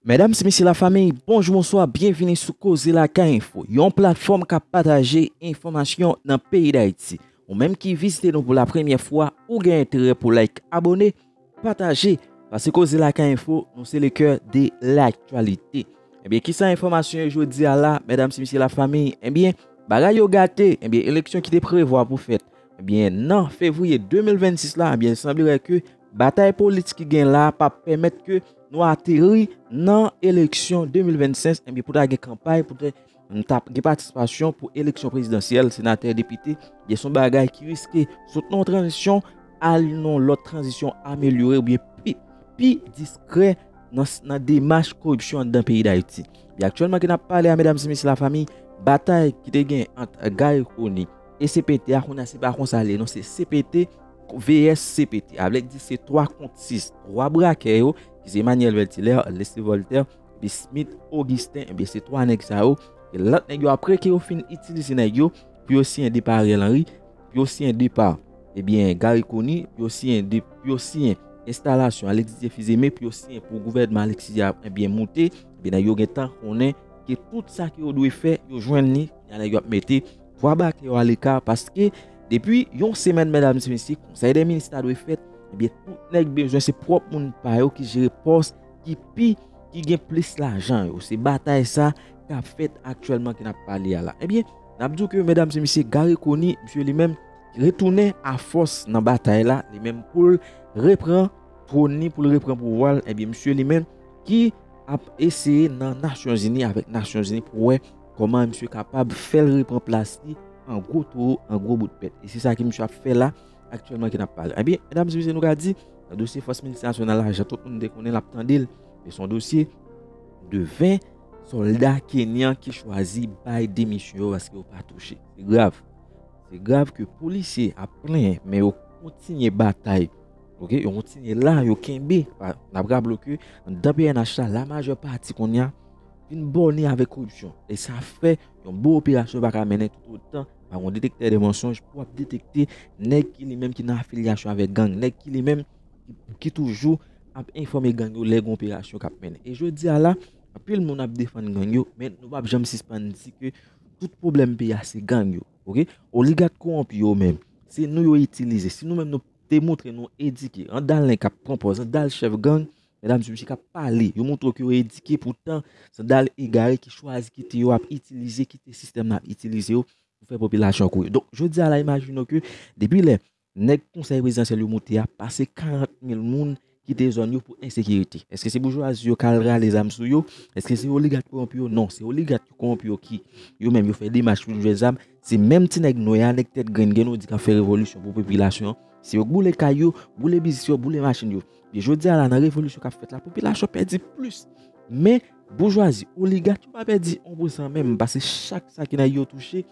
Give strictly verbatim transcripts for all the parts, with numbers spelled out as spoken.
Medam e mesye lafanmi, bonjou, bonswa, byenvini sou Koze Lakay Enfo, yon platfòm k ap pataje enfòmasyon nan peyi Dayiti. Ou menm ki vizite nou pou lapremyè fwa, ou gen enterè pou like, abòne, pataje, paske Koze Lakay Enfo, nou se le cœur de l'actualité. Ebyen, kisa enfòmasyon yo jodi a la, medam e mesye lafanmi? Ebyen, bagay yo gate, ebyen, eleksyon ki te prevwa pou fèt, ebyen, nan fevriye de mil vennsis la, ebyen, sanblere ke batay politik ki gen la p ap pèmèt ke nou ateri nan eleksyon de mil vennsenk, ebyen, pou ta gen kanpay, pou ta, n t ap gen patisipasyon pou eleksyon prezidansyèl, senatè, depite, ebyen, se yon bagay ki riske sot nan yon tranzisyon al nan yon lòt tranzisyon amelyore oubyen pi, pi diskrè nan, nan demach koripsyon anndan peyi Dayiti. Ebyen, aktyèlman ke n ap pale a, medam e mesye lafanmi, batay ki te gen ant Garry Conille e C P T a, kounye a se pa konsa l ye non, se C P T vs C P T. Avèk di se twa kont sis, twa brakè yo, ki se Emmanuel Vertilaire, Leslie Voltaire, epi Smith Augustin, ebyen, se twa nèg sa yo. E lòt nèg yo, apre ke yo fin itilize nèg yo, pou yo siyen depa Ariel Henry, pou yo siyen depa, ebyen, Garry Conille, pou yo siyen de, pou yo siyen enstalasyon Alexis Dieuphizémé, pou yo siyen pou gouvènman Alexis a, ebyen, moute, ebyen, nèg yo gentan konnen ke tout sa ke yo dwe fè, yo jwenn li, kounye a nèg yo ap mete twa brakè yo aleka, paske depi yon semèn, medam e mesye, konsèy dè minis ta dwe fèt, ebyen, tout nèg bezwen se pwòp moun pa yo ki jere pòs ki pi, ki gen plis lajan yo. Se batay sa k ap fèt aktyèlman ke n ap pale a la. Ebyen, n ap di w ke, medam e mesye, Garry Conille, misye li menm, retounen a fòs nan batay la, li menm pou l repran twòn li, pou l repran pouvwa l, ebyen, misye li menm ki ap eseye nan Nasyonzini, avèk Nasyonzini, pou wè kòman misye kapab fè l repran plas li an gwo towo, an gwo bout pèt. E se sa ke misye ap fè la, aktyèlman ke n ap pale. Ebyen, medam e mesye, nou ka di, nan dosye Fòs Miltinasyonal la, jan tout moun te konnen, l ap tande l, men se yon dosye de ven sòlda kenyan ki chwazi bay demisyon yo paske yo pa touche. Se grav. Se grav ke polisye ap plenyen, men yo kontinye batay. Oke, yo kontinye la, yo kenbe. Pa, n ap raple ke anndan P N H la, lamajè pati kounye a vin bòne avèk koripsyon. E sa fè yon bon operasyon pa ka mennen toutotan pa gon detektè de mansonj pou ap detekte nèg ki li menm ki nan afilyasyon avèk gang, nèg ki li menm ki, ki toujou ap enfòme gang yo lè gon operasyon k ap mennen. E jodi a la, anpil moun ap defann gang yo, men nou p ap janm sispann di ke tout pwoblèm peyi a se gang yo. Oke? Oligak kowonpi yo menm, se nou yo itilize. Si nou menm nou te montre nou edike, Randal Nèg k ap pran pòz, Randal chèf gang, medam e mesye k ap pale, yo montre w ke yo edike, poutan se Randal egare ki chwazi kite yo ap itilize, kite sistèm nan ap itilize yo pou fè popilasyon kouri. Donk, jodi a la, imajine w ke depi lè nèg konsèy prezidansyèl yo moute a, pase karant mil moun kite zòn yo pou ensekirite. Èske se boujwazi yo k al rale zam sou yo? Èske se oligak kowonpi yo? Non, se oligak kowonpi yo ki, yo menm, yo fè demach pou yo jwenn zam. Se menm ti nèg nwè a, nèg tèt grenn, gen nou di k ap fè revolisyon pou popilasyon an. Se yo k boule kay yo, boule biznis yo, boule machin yo. E jodi a la, nan revolisyon k ap fèt la, popilasyon pèdi plis. Men, boujwazi, oligak yo pa pèdi yon pou san menm, paske chak sa ke nèg yo touche,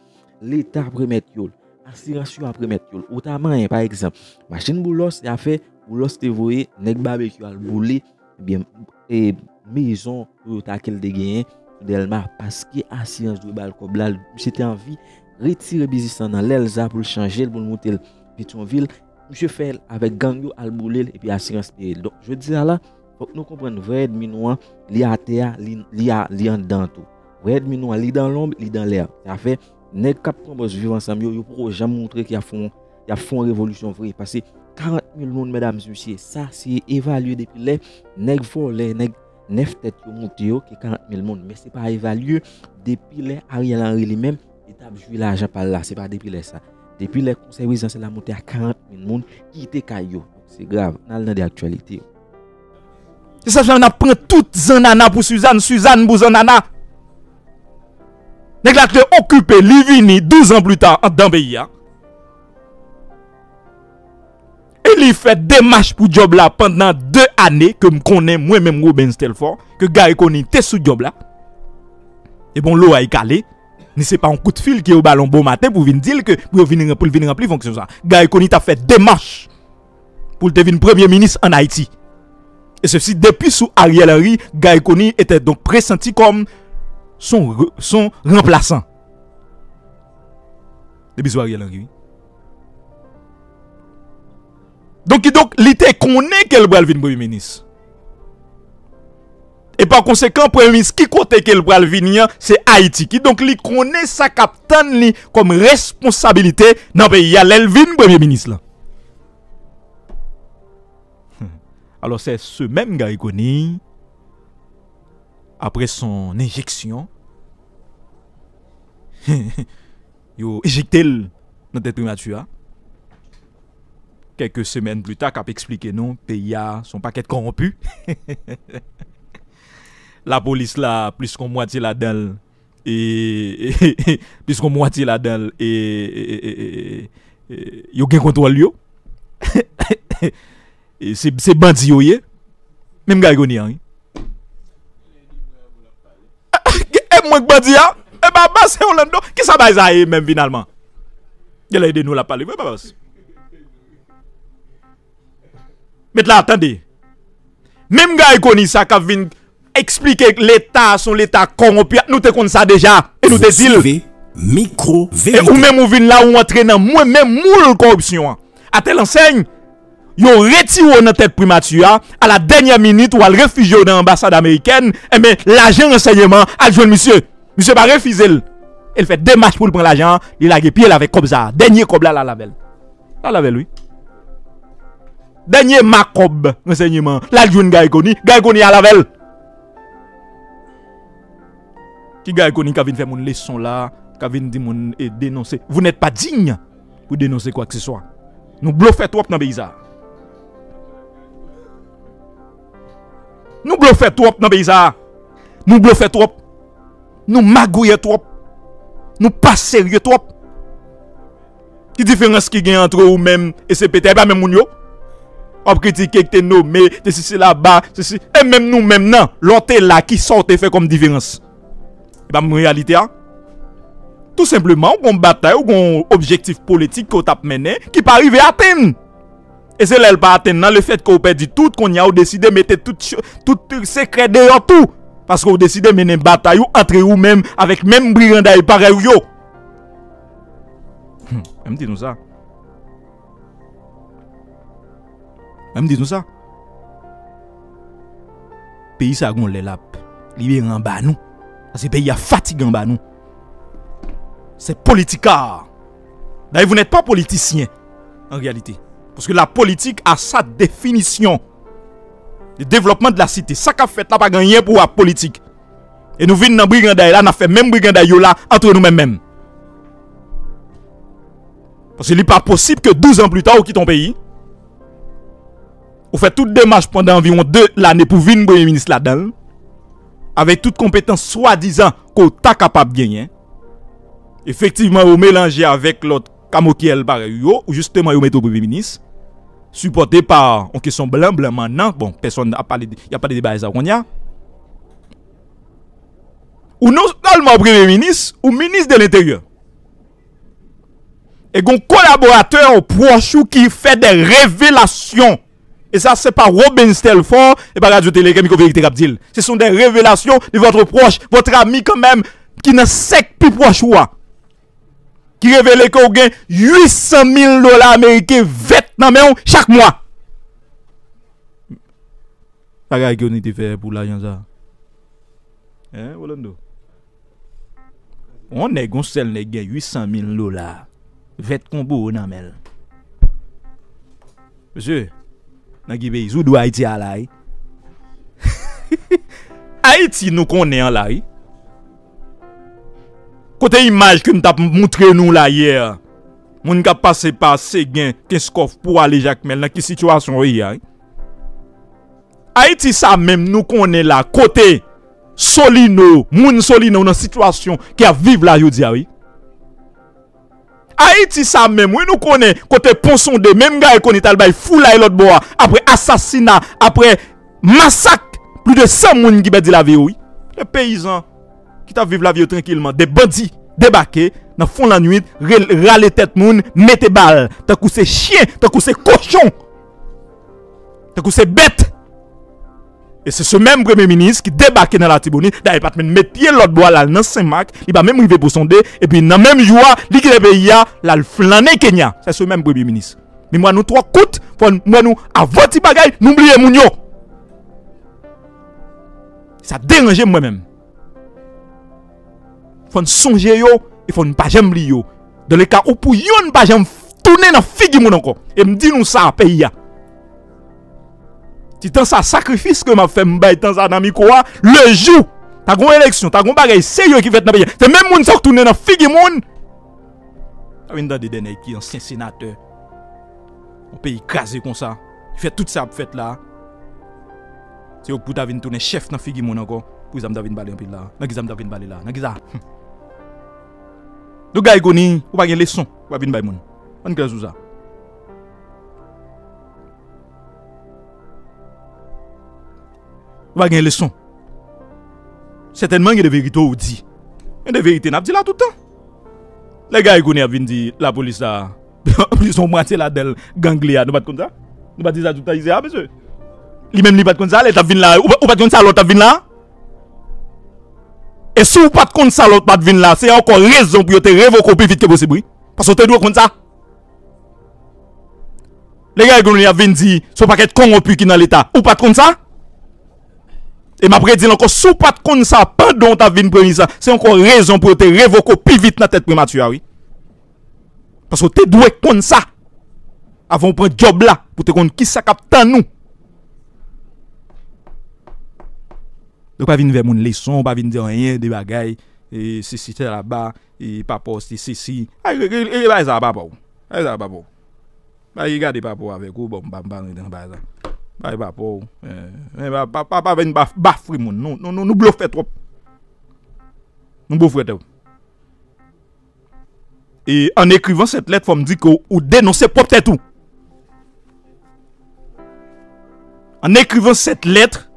Leta ap remèt yo l. Asirans yo ap remèt yo l. Ou ta manyen, pa egzanp, machin Boulos, se afè Boulos te voye nèg Babekyou al boule, ebyen, e mezon Toyota ke l te genyen sou Dèlma, paske asirans dwe ba l kòb la. Misye te anvi retire biznis lan nan Lèlza pou l chanje l, pou l moute l Petyonvil. Misye fè l avèk gang yo, al boule l, epi asirans peye l. Donk, jodi a la, fòk nou konprann vrè ènmi nou an, li atè a, li, li a, li anndan tou. Vrè ènmi nou an, li dan lonb, li dan lè. Sa fè, nèg k ap pran pòz Viv Ansanm yo, yo poko janm montre ke y ap fè yon, y ap fè yon revolisyon vre. Pase karant mil moun, medam e mesye, sa se evalye depi lè nèg vòlè, nèg nèf tèt yo moute yo, ke karant mil moun. Men se pa evalye depi lè Ariel Henry li menm, li t ap jwi lajan pa l la. Se pa depi lè sa. Depi lè konsèy prezidansyèl la moute a, karant mil moun kite kay yo. Se grav. N al nan de aktyalite yo. Se sa fè n ap pran tout zannana pou Suzanne, Suzanne pou zannana. Nèg la te okipe, li vini douz an pli ta anndan peyi a. E li fè demach pou djòb la pandan de ane ke m konnen mwen menm Robens Telfort, ke Garry Conille te sou djòb la. E bon, loray kale, ni se pa yon kout fil ke yo ba l yon bon maten pou vin di l ke pou yo vin, pou l vin ranpli fonksyon sa. Garry Conille t ap fè demach pou l te vin premye minis ann Ayiti. E sesi depi sou Ariel Henry, Garry Conille était donc pressenti comme son re-, son remplaçant. Depi sou Ariel Henry, wi. Donk, kidonk, li te konnen ke l pral vin premye minis. E pa konsekan, premye minis, ki kote ke l pral vini an, se Ayiti. Kidonk, li konnen sa k ap tann li kòm responsabilite nan peyi a lè l vin premye minis lan. Alò, se semèn Garry Conille, après son injection, yo enjekte l nan tèt primati a. Kèk semèn pli ta, k ap eksplike nou peyi a se yon pakèt kòwonpi. Lapolis la, plis ke mwatye ladan l, e, e, e, plis ke mwatye ladan l, e, e, e, e, e, e, yo gen kontwòl yo. E se, se bandi yo ye. Menm Garry Conille an, wi. E mwen k bandi a? E pa, pa se Orlando. Kisa bagay sa ye menm finalman? Genlè e de nou l ap pale vre, Babas. Met la, tande. Menm Garry Conille sa k ap vin eksplike Leta se yon Leta kòwonpi a, nou te konn sa deja. E nou te di l. Mikro Verite. E ou menm ou vin la, ou antre nan mwen menm moul kòripsyon an. Atèl ansèy, yo retire w nan tèt primati a, a la dènyè minit, ou al refijye w nan anbasad amerikèn, enben, lajan ransèyman al jwenn misye. Misye pa refize l. E l fè demach pou l pran lajan an, li lage pye l avèk kòb sa a. Dènye kòb la, l al avè l. L al avè l, wi. Dènye makòb ransèyman, l al jwenn Garry Conille, Garry Conille al avè l. Ki Garry Conille k ap vin fè moun leson la, k ap vin di moun e denonse. Vous n'êtes pas digne pou denonse quoi que ce soit. Nou blofè twòp nan peyi sa a. Nou blofè twòp nan peyi sa a. Nou blofè twòp. Nou magouyè twòp. Nou pa serye twòp. Ki diferans ki gen ant ou menm e se petè, e pa menm moun yo? W ap kritike ki te nome, te sisi laba, sisi. E menm nou menm nan, lè w te la, kisa w te fè kòm diferans? E pa menm reyalite a? Tou senpleman, ou gon batay, ou gon objektif politik ke w t ap mennen, ki pa rive atenn. E se lè l pa atenn nan, lefètke w pèdi tout, kounye a w deside mete tout cho-, tout sekrè deyò tou. Paske w deside mennen batay ou antre ou menm avèk menm briganday parèy ou yo. Hmm, men m di nou sa. Men m di nou sa. Peyi sa gon lè l ap libere anba nou. Paske peyi a fatige anba nou. C'est politicard. D'ailleurs, vous n'êtes pas politicien, en réalité. Parce que la politique a sa définition de développement de la cité. Sa k ap fèt la pa gen anyen pou wè ak politik. E nou vin nan briganday la, n ap fè menm briganday yo la antre nou menm menm. Paske li pa posib ke douz an pli ta, ou kite yon peyi, ou fè tout demach pandan anviwon de lane pou vin premye minis ladan l, avèk tout konpetans swadizan ke w ta kapab genyen. Efektivman, yo melanje avèk lòt kamokyèl parèy ou yo, ou jisteman yo mete w premye minis, sipòte pa yon kesyon blan, blan mannan. Bon, pèsonn ap pale de, y ap pale de bagay sa kounye a. Ou non sèlman premye minis, ou minis de lenteryè. E gon kolaboratè pwòch ou ki fè de revelasyon. E sa, se pa Robens Telfort, e pa Radyo Tele Kè Mikwo Verite k ap di l. Ce sont des révélations de votre proche, votre ami quand même, ki nan sèk pi pwòch ou a. Ki revele ke w gen uit san mil dola ameriken vèt nan men w chak mwa. Bagay ke w ni te fè pou lajan sa. Hein, Rolando? On nèg, on sèl nèg gen uit san mil dola vèt kon bowo nan men l. Mesye, nan ki peyi? Sou do Ayiti a la, wi. Ayiti nou konnen an la, wi. Kote imaj ke m t ap moutre nou la yè? Moun k ap pase pa Segen, Kenskòf pou ale Jakmèl, nan ki sitiyasyon yo ye a, wi? Ayiti sa menm nou konnen la, kote Solino, moun Solino nan sitiyasyon ke y ap viv la jodi a, wi. Ayiti sa menm, wi, nou konnen kote Pon Sonde, menm Garry Conille t al bay foulay lòt bò a, apre asasina, apre masak, plis de san moun ki pèdi lavi yo, wi. De peyizan ki t ap viv lavi yo trankilman, de bandi debake nan fon lannwit, re-, rale tèt moun, mete bal, tankou se chen, tankou se kochon, tankou se bèt. E se, se menm premye minis ki debake nan Latibonit, dayè li pa t menm met pye lòt bò a, l al nan Senmak, li pa menm rive Pon Sonde, epi nan menm jou a, li kite peyi a, l al flannen Kenya. Se, se menm premye minis. Memwa nou twò kout, fò n, mwen nou avanti bagay, nou bliye moun yo. Sa deranje m mwen menm. Fò n sonje yo, e fò n pa janm bliye yo. Dans le cas où pou yonn pa janm tounen nan figi moun ankò. E m di nou sa, peyi a. Ti tan sa, sakrifis ke m ap fè, m bay tan sa nan mikwo a, le jou ta gon eleksyon, ta gon bagay serye ki fèt nan peyi a, se menm moun sa k tounen nan figi moun. Sa vin tande de nèg ki ansyen senatè. Yon peyi kraze konsa, ki fè tout sa ap fèt la. Se yo pou ta vin tounen chèf nan figi moun ankò. Pou sa m ta vin pale anpil la. Nan ki sa m ta vin pale la? Nan ki sa? Donk, Garry Conille, ou pa gen leson ou ap vin bay moun. Ann klè sou sa. Ou pa gen leson. Sètènman, gen de verite ou di. Gen de verite n ap di la tout tan. Lè Garry Conille ap vin di lapolis la, plis yon mwatye ladan l gang li a, nou pa t konn sa? Nou pa t di sa tout tan isi a, mesye? Li menm li pa t konn sa, lè l t ap vin la, ou pa, ou pa t konn sa lè w t ap vin la? E si w pa t konn sa lè w pa t vin la, se ankò rezon pou yo te revoke w pi vit ke posib, wi. Paske w te dwe konn sa. Lè Garry Conille ap vin di, se yon pakèt kòwonpi ki nan Leta. Ou pa t konn sa? E m ap redi l ankò, si w pa t konn sa pandan w t ap vin premye minis la, se ankò rezon pou yo te revoke w pi vit nan tèt primati a, wi. Paske w te dwe konn sa avan w pran djòb la, pou w te konn kisa k ap tann ou. Ou pa vin fè moun leson, ou pa vin di anyen de bagay, e sesi, sela, e papa w se sesi. Ay, e, e, e, bagay sa a papa w. Bagay sa a papa w. Bay gade papa w avèk ou, bon, m pa, m pa rentre nan bagay sa. Bay papa w, eh, eh, pa, pa, pa, pa vin baf-, bafre moun. Nou, nou, nou, nou blofè twòp. Nou blofè twòp. Et en écrivant cette lettre, fò m di ke ou denonse pwòp tèt ou. En écrivant cette lettre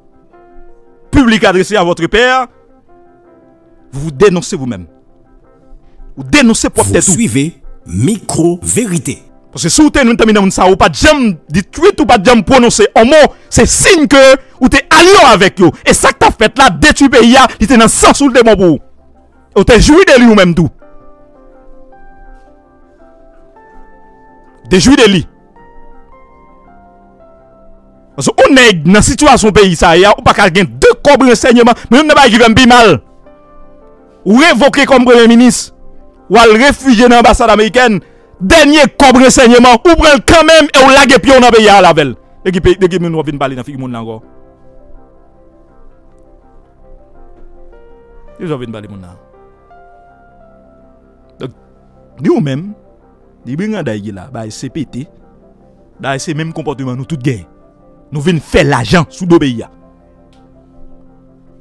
publique adressée à votre père, vous vous dénoncez vous-même. Ou denonse pwòp tèt ou. Vous suivez Micro Vérité. Paske si w te nan mitan moun sa, ou pa t janm di tweet, ou pa t janm pwononse yon mo, se siy ke ou te alye w avèk yo. E sa k t ap fèt la, detwi peyi a, li te nan sans ou, l te bon pou ou. Ou te jwi de li ou menm tou. Ou te jwi de li. Paske yon nèg nan sitiyasyon peyi sa ye a, ou pa ka gen de kòb ransèyman, menm nan bagay ki fè m pi mal. Ou revoke kòm premye minis, ou al refijye nan anbasad amerikèn, dènye kòb ransèyman, ou pran l kanmenm e ou lage pye w nan peyi a al avè l. De ki peyi, de ki moun w ap vin pale nan figi moun nan ankò? Ki jan w vin pale moun nan? Donk, ni ou menm, ni briganday ki la, bay se pete, bay se menm konpòteman nou tout gen. Nou vin fè lajan sou do peyi a.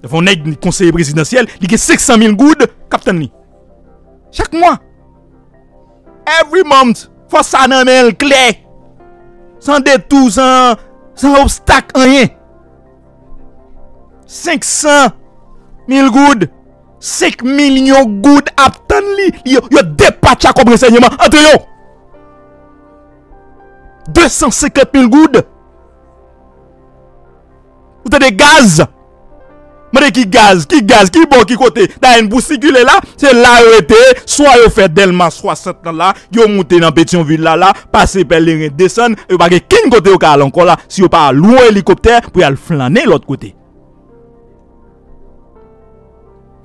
Fè yon nèg konseye prezidansyèl, li gen senk san mil goud k ap tann li. Chak mwa. Every month, fò sa nan men l klè. San detou, san, san obstak, anyen. Senk san mil goud, senk milyon goud ap tann li. Yo, yo depatcha kòb ransèyman antre yo. De san senkant mil goud. Ou tande gaz? Mande ki gaz, ki gaz, ki bò, ki kote? Dayè, pou sikile la, se la yo rete, swa yo fè Dèlma swasant lan la, yo moute nan Petyonvil la, la, pase Pèleren, desann, yo pa gen kenn kote yo ka al ankò la, si yo pa lwe elikoptè pou y al flannen lòt kote.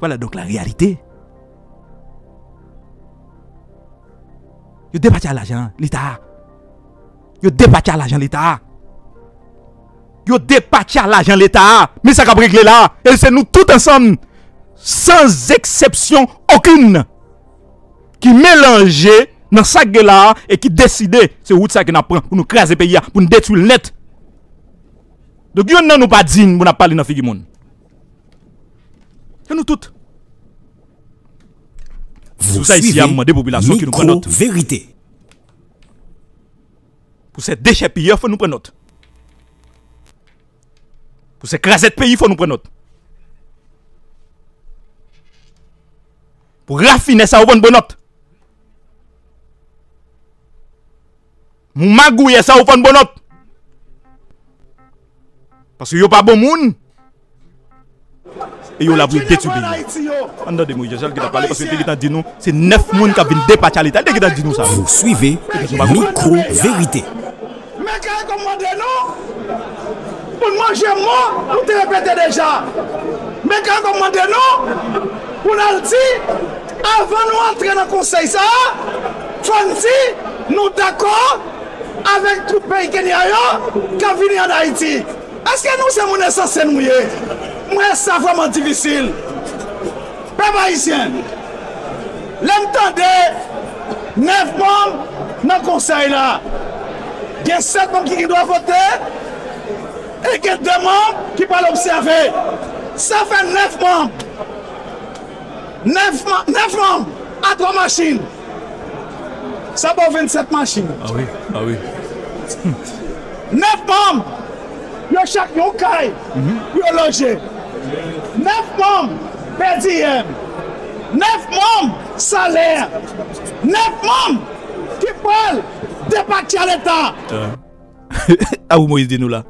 Voilà donc la réalité. Yo depatcha lajan Leta a. Yo depatcha lajan Leta a. Yo depatcha lajan Leta a. Men sa k ap regle la a. E se nou tout ansanm, sans exception aucune, ki melanje nan sa k gen la a e ki deside se wout sa ke n ap pran pou nou kraze peyi a, pou n detwi l nèt. Donk, youn nan nou pa diy pou n ap pale nan figi moun. Se nou tout. Sou sa isi a, m mande popilasyon ke nou pran nòt. Pou se dechèpiyè, fò nou pran nòt. Pou se krazèt peyi, fò nou pran nòt. Pou rafinè sa yo, fò nou pran nòt. Moun magouyè sa yo, fò n pran nòt. Paske yo pa bon moun. E yo la pou yo detwi peyi a. Ann tande Moïse Jean Charles ki t ap pale, paske li te gentan di nou se nèf moun k ap vin depatcha Leta. Li te gentan di nou sa. Vous suivez Micro Vérité. Men kay kòmande nou pou n manje mò, nou te repete deja. Mwen ka rekòmande nou pou n al di, avan nou antre nan konsèy sa a, fò n di nou dakò avèk twoup peyi Kenya yo k ap vini ann Ayiti. Èske nou se moun ensanse nou ye? Mwen, sa vrèman difisil. Pèp ayisyen, lè m tande nèf manm nan konsèy la, gen sèt manm ki gen dwa vote e gen de manm ki pral obsève. Sa fè nèf manm. Nèf manm, nèf manm a twa machin. Sa ba w vennsèt machin. Ah wi, ah wi. Nèf manm, yo chak yon kay pou yo loje. Nèf manm pèdi yèm. Nèf manm salè. Nèf manm ki pral depatcha Leta. Ah wi, Moïse di nou la.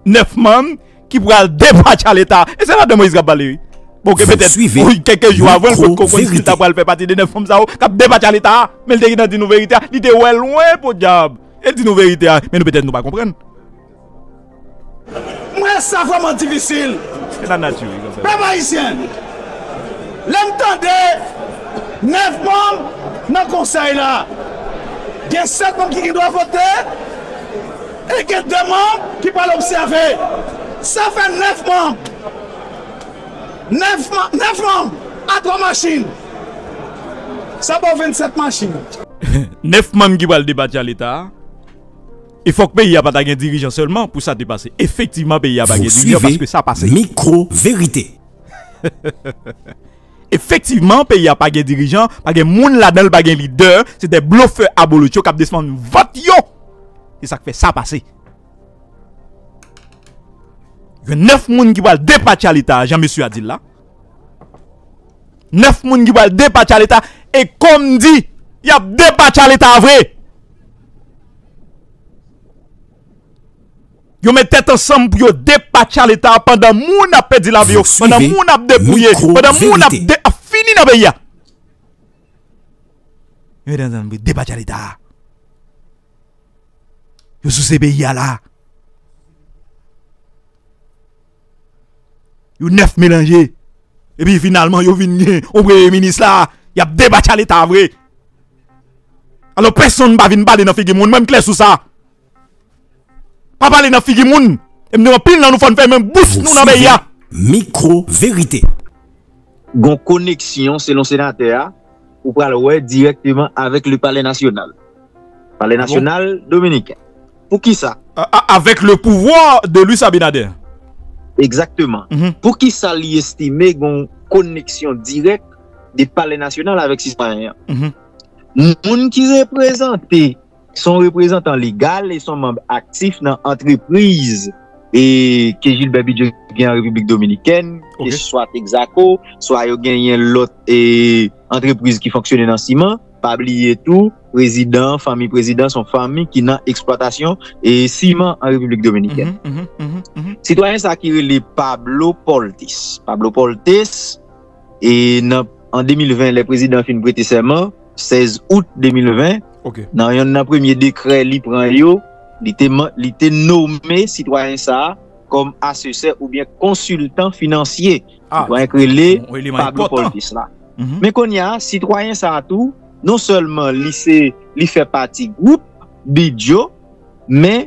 Nèf manm ki pral depatcha Leta. E se ladan Moïse k ap pale, wi. Bon, ke petèt, wi, kèlke jou avan, l potko konn si l ta pral fè pati de nèf manm sa yo k ap depatcha Leta a. Men l te gentan di nou verite a. Li te wè lwen, podyab. E l di nou verite a. Men nou, petèt, nou pa konprann. Mwen, sa vrèman difisil. Se la nati, wi, konsa. Pèp ayisyen, lè m tande nèf manm nan konsèy la, gen sèt manm ki gen dwa vote, e gen de manm ki pral obsève. Sa fè nèf manm. Nèf manm, nèf manm a twa machin. Sa ba w vennsèt machin. Nèf manm ki pral depatcha Leta a. E fòk peyi a pa ta gen dirijan sèlman pou sa te pase. Efektivman, peyi a pa gen dirijan paske sa pase. Mikro verite. Efektivman, peyi a pa gen dirijan, pa gen moun ladan l, pa gen lidè, se de blofè abolotcho k ap desann vant yo. Se sa k fè sa pase. Gen nèf moun ki pral depatcha Leta, jan mesye a di l la. Nèf moun ki pral depatcha Leta, e kòm di, y ap depatcha Leta vre. Yo met tèt ansanm pou yo depatcha Leta pandan moun ap pèdi lavi yo, pandan moun ap depouye, pandan moun ap, de, ap fini nan peyi a. Yo met tèt ansanm pou yo depatcha Leta. Yo souse peyi a la. Yo nèf melanje. Epi finalman, yo vin gen yon premye minis la. Y ap depatcha Leta vre. Alò, pèsonn pa vin pale nan figi moun. Mwen, m klè sou sa. Pa pale nan figi moun. E m di anpil nan nou fò n fèmen bouch nou nan peyi a. Mikro verite. Gon koneksyon, selon senatè a, ou pral wè dirèkteman avèk le Palais National. Palais National dominiken. Poukisa? A, a, avec le pouvoir de Luis Abinader. Egzakteman. Poukisa li estime gon koneksyon dirèk de Palais National avèk sitwayen an? Moun ki reprezante, se yon reprezantan legal e se yon manm aktif nan antrepriz e ke Gilbert Bidjo gen an Repiblik Dominikèn, ke swa Texaco, swa yo genyen lòt e antrepriz ki fonksyone nan siman. Pa bliye tou, prezidan, fanmi prezidan, se yon fanmi ki nan eksplwatasyon e siman an Repiblik Dominikèn. Sitwayen sa ki rele Pablo Portes. Pablo Portes, e nan, an de mil ven, lè prezidan fin prete sèman, sèz out de mil ven, nan yonn nan premye dekrè li pran yo, li te, li te nome sitwayen sa a kòm asesè oubyen konsiltan finansye. Sitwayen k rele Pablo Portis la. Men kounye a, sitwayen sa a tou, non sèlman li se, li fè pati gwoup Bidjo, men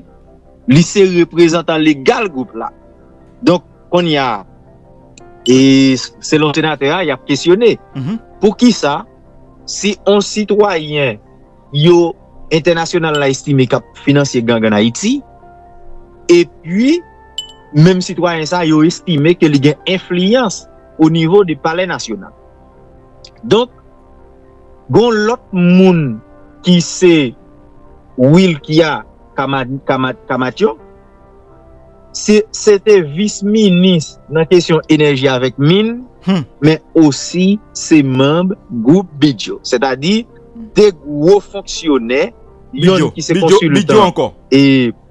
li se reprezantan legal gwoup la. Donk, kounye a, e selon senatè a, y ap kesyone. Poukisa, si yon sitwayen yo entènasyonal la estime k ap finanse gang ann Ayiti, epi menm sitwayen sa yo estime ke li gen enfliyans o nivo de Palè Nasyonal. Donk, gon lòt moun ki se Wilkia Kama-, Kama-, Kamatyo, se, se te vis minis nan kesyon enèji avèk min, men osi se manm gwoup Bidjo. Sètadi, de gwo fonksyonè, yonn ki se konsiltan e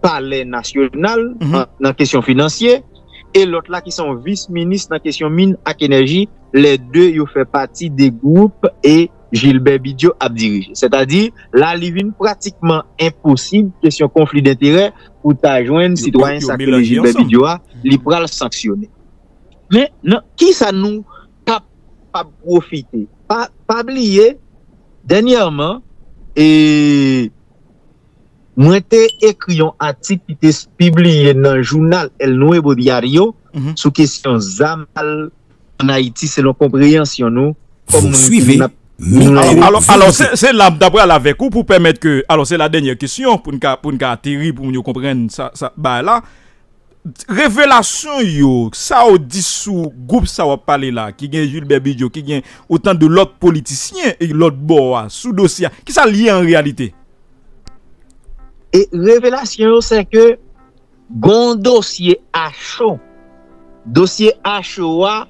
Palè Nasyonal nan kesyon finansye, e lòt la ki se yon vis minis nan kesyon min ak enèji, lè de yo fè pati de gwoup e Gilbert Bidjo ap dirije. Sètadi, la li vin pratikman enposib kesyon konfli denterè pou ta jwenn sitwayen sa k rele Gilbert Bidjo a, li pral sanksyone. Men nan kisa nou kapab pwofite? Pa, pa bliye, dènyèman, e, mwen te ekri yon atik ki te pibliye nan jounal El Nuevo Diario sou kesyon zam an Ayiti, selon konpreyansyon nou, kòm moun ki n ap nou alò, alò, alò se, se la m ta pral avèk ou pou pèmèt ke, alò, se la dènyè kesyon pou n ka, pou n ka ateri, pou moun yo konprann sa, sa bagay la. Revelasyon yo, sa w di sou gwoup sa w ap pale la, ki gen Gilbert Bidjo, ki gen otan de lòt politisyen e lòt bò a, sou dosye a, kisa l ye an reyalite? E revelasyon yo, se ke gon dosye a cho. Dosye a cho a,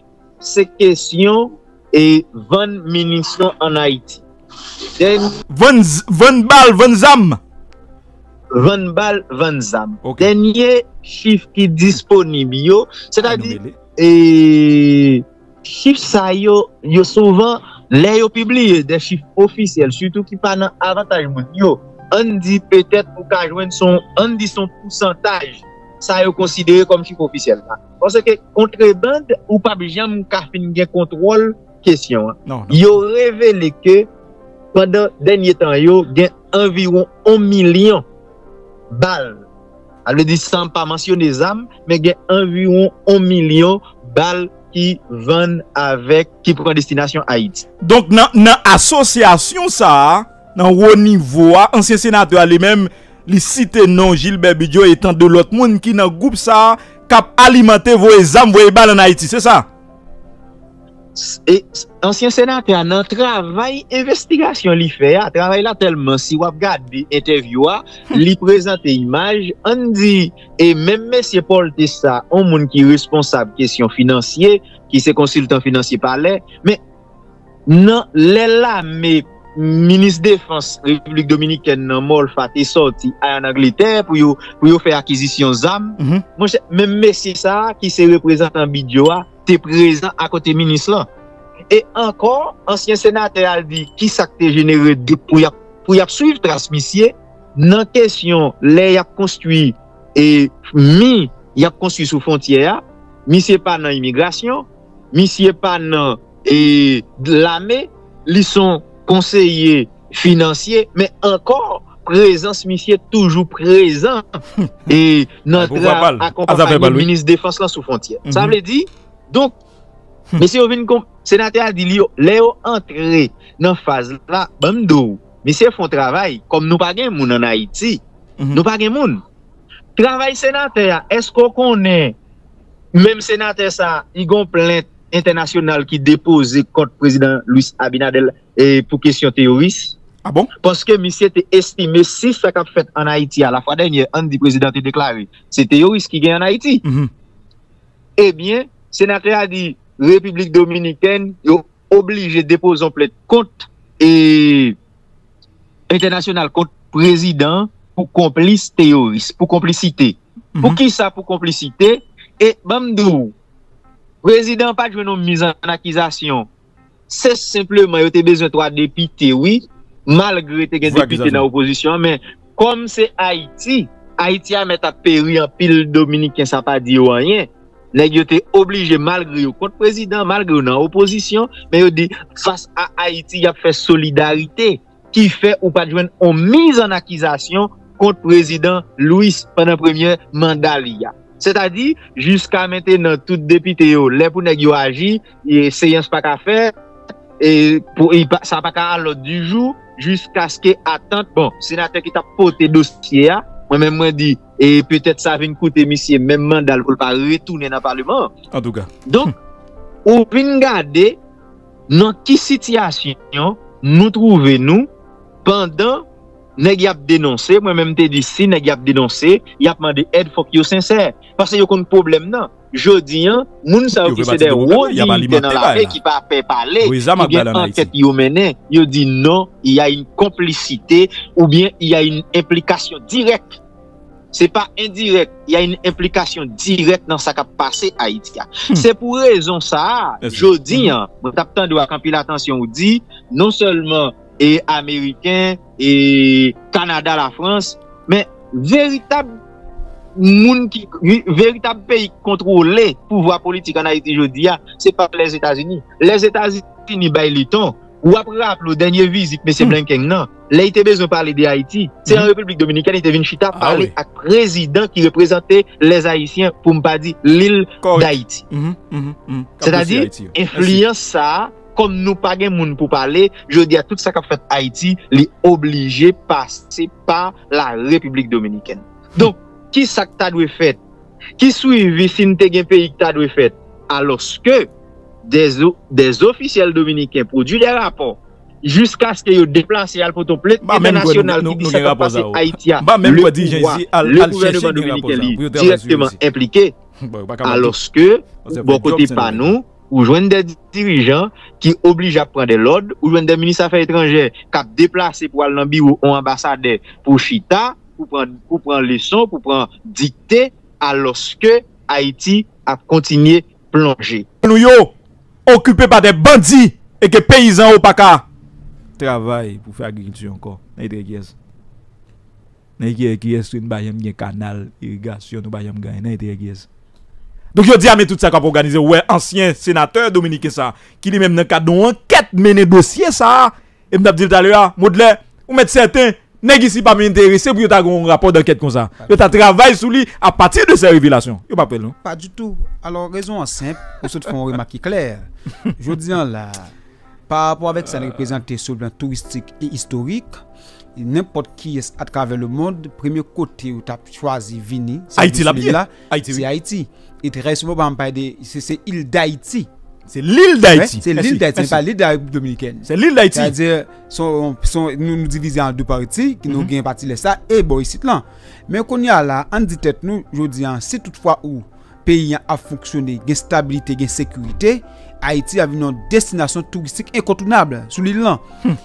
se kesyon e vann minisyon an Ayiti. Dèn- Vann, z- vann bal, vann zam. Vann bal, vann zam. Ok. Dènye chif ki disponib yo, sètadi, e, chif sa yo, yo souvan, lè yo pibliye de chif ofisyèl, sitou ki pa nan avantaj moun yo, ann di petèt ou ka jwenn son, ann di son pousantaj sa yo konsidere kòm chif ofisyèl la. Paske kontreband, ou p ap janm ka fin gen kontwòl kesyon an. Non, non. Yo revele ke pandan dènye tan yo, gen anviwon yon milyon bal. Sa vle di, san pa mansyone zam, men gen anviwon yon milyon bal ki vann avèk, ki pran destinasyon Ayiti. Donk, nan, nan asosyasyon sa a, nan wo nivo a, ansyen senatè a li menm, li site non Gilbert Bidjo e tan de lòt moun ki nan gwoup sa a, k ap alimante voye zam, voye bal an Ayiti, se sa? E ansyen senatè a, nan travay envestigasyon li fè a, travay la tèlman, si w ap gade entèvyou a, li prezante imaj, ann di, e menm mesye Paul Tessa, yon moun ki responsab kesyon finansye, ki se konsiltan finansye palè, men nan lè lame minis defans Repiblik Dominikèn nan, Molfa, te sòti al ann Angletè pou yo, pou yo fè akizisyon zam, monchè, menm mesye sa a ki se reprezantan Bidjo a te prezan akote minis lan. E ankò, ansyen senatè a di kisa k te jenere dout pou y ap, pou y ap swiv tras misye nan kesyon lè y ap konstwi e mi y ap konstwi sou fwontyè a, misye pa nan imigrasyon, misye pa nan e, lame, li se yon konseye finansye, men ankò, prezans misye toujou prezan e nan Pouvwa pa l, tra- a zafè pa l, akonpaye wi. Minis Defans lan sou fwontyè. Sa vle di, donk, mesye yo vin kon, senatè a di li yo, lè yo antre nan faz la, ban m di w, mesye fè yon travay, kòm nou pa gen moun ann Ayiti, nou pa gen moun. Travay senatè a, èske w konnen, menm senatè sa a, li gen yon plent entènasyonal ki depoze kont prezidan Luis Abinader e, pou kesyon teyoris? Ah bon? Paske misye te estime si sa k ap fèt ann Ayiti a, lafwa dènyè, ann di prezidan te deklare, se teyoris ki gen ann Ayiti. Ebyen, senatè a di Repiblik Dominikèn, yo oblije depoze yon plent kont e, entènasyonal kont prezidan pou konplis teyoris, pou konplisite. Pou kisa pou konplisite? E ban m di w, prezidan pa t jwenn yon miz an akizasyon. Se senpleman yo te bezwen twa depite, wi, malgre te gen depite nan opozisyon an, men kòm se Ayiti, Ayiti a mèt ap peri, anpil Dominiken sa pa di yo anyen. Nèg yo te oblije, malgre yo kont prezidan, malgre yo nan opozisyon, men yo di, fas a Ayiti, y ap fè solidarite, ki fè ou pa t jwenn yon miz an akizasyon kont prezidan Luis pandan premyè manda li a. Sètadi, jiska mentenan, tout depite yo, lè pou nèg yo aji, e, seyans pa ka fèt, e, pou, e, pa- sa pa ka a lòd di jou, jiskaske atant, bon, senatè ki t ap pote dosye a, mwen menm mwen di, e petèt sa vin koute misye menm manda l pou l pa retounen nan paleman an. Antouka. Donk, ou vin gade nan ki sitiyasyon nou twouve nou pandan nèg y ap denonse, mwen menm te di si nèg y ap denonse, y ap mande èd, fòk yo sensè. Paske yo konn pwoblèm nan. Jodi an, moun sa yo ki se de wo dignitè nan lame ki pa pè pale, ki gen ankèt yo mennen, yo di non, il y a une complicité oubyen il y a une implication directe. Se pa endirèk, il y a une implication directe nan sa k ap pase Ayiti a. Se pou rezon sa a, jodi an, mwen t ap tande w ak anpil atansyon ou di, non sèlman e Ameriken, e Kanada, Lafrans, men veritab moun ki, veritab peyi ki kontwole pouvwa politik ann Ayiti jodi a, se pa Lèzetazini. Lèzetazini bay li ton. W ap raple w dènye vizit mesye Blinken nan, lè li te bezwen pale de Ayiti, se an Repiblik Dominikèn li te vin chita pale ak prezidan ki reprezante Lèzayisyen, pou m pa di Lil Dayiti. Sètadi, enfliyans sa a, kòm nou pa gen moun pou pale, jodi a tout sa k ap fèt Ayiti, li oblije pase pa la Repiblik Dominikèn. Donk, ki sa k ta dwe fèt? Ki swivi si n te gen peyi ki ta dwe fèt? Alòske dè zo- dè ofisyèl dominiken pwodui dè rapò jiskaske yo deplase al pote yon plent entènasyonal ki di sa k ap pase Ayiti a, le pouvwa, le gouvènman dominiken li dirèkteman enplike. Alòske bò kote pa nou, ou jwenn dè dirijan ki oblije ap pran dè lòd, ou jwenn dè minis afè etranjè k ap deplase pou al nan biwo yon anbasadè pou chita, pou pran, pou pran leson, pou pran dikte, alòske Ayiti ap kontinye plonje. Nou yo okipe pa dè bandi e ke peyizan yo pa ka travay pou fè agrikilti ankò. Nan enterè kiyès? Nan enterè kiyès? Nou pa janm gen kanal irigasyon, nou pa janm gen anyen. Nan enterè kiyès? Donk, jodi a, men tout sa k ap òganize, ou wè ansyen senatè dominiken sa, ki li menm nan kad yon ankèt mennen dosye sa, e m t ap di l talè a, Modlè, ou mèt sèten, nèg isi pa menm enterese pou yo ta gen yon rapò dankèt konsa. Yo ta travay sou li apati de sè revelasyon. Yo pa pè l non. Pa ditou. Alò, rezon an senp, ou sot fè yon remak ki klè. Jodi a la, pa rapò avèk sa n reprezante sou plan touristik e istorik, nenpòt kiyès atravè lemonn, premye kote ou t ap chwazi vini, se Ayiti l ap ye. Ayiti, se wi. Ayiti. E trè souvan, pa m pale de, se, se il Dayiti. Se lil Dayiti. Se lil Dayiti, se pa lil de la Repiblik Dominikèn. Se lil Dayiti. Sètadi, son, son, nou, nou divize an de pati, ki nou gen pati lès la, e bò isit lan. Men kounye a la, ann di tèt nou, jodi a, si toutfwa ou peyi an ap fonksyone, gen stabilite, gen sekirite, Ayiti ap vin yon destinasyon touristik enkontounab sou lil lan.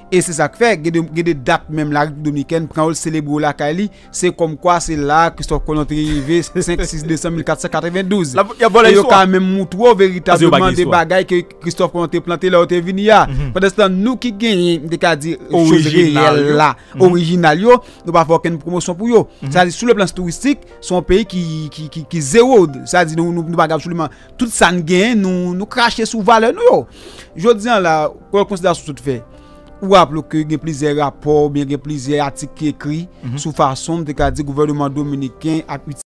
E se sa k fè, gen de, gen de dat menm la Repiblik Dominikèn pran yo, l selebre yo lakay li, se kòmkwa se la Christophe Colomb te rive senk, sis desanm mil kat san katrevendouz. E yo ka menm moutre w veritableman de bagay ke Christophe Colomb te plante lè yo te vini a. Pandanstan, nou ki genyen, m te ka di, choz reyèl la, orijinal yo, nou pa fè okenn pwomosyon pou yo. Sètadi, sou le plan touristik, se yon peyi ki, ki, ki, ki zewo. Sètadi, nou, nou, nou pa gen absoliman tout sa n genyen, nou, nou krache sou valè nou yo. Jodi a la, kòm konsiderasyon sot fè, ou raple w ke gen plizyè rapò, oubyen gen plizyè atik ki ekri sou fason, m te ka di, gouvènman dominiken ap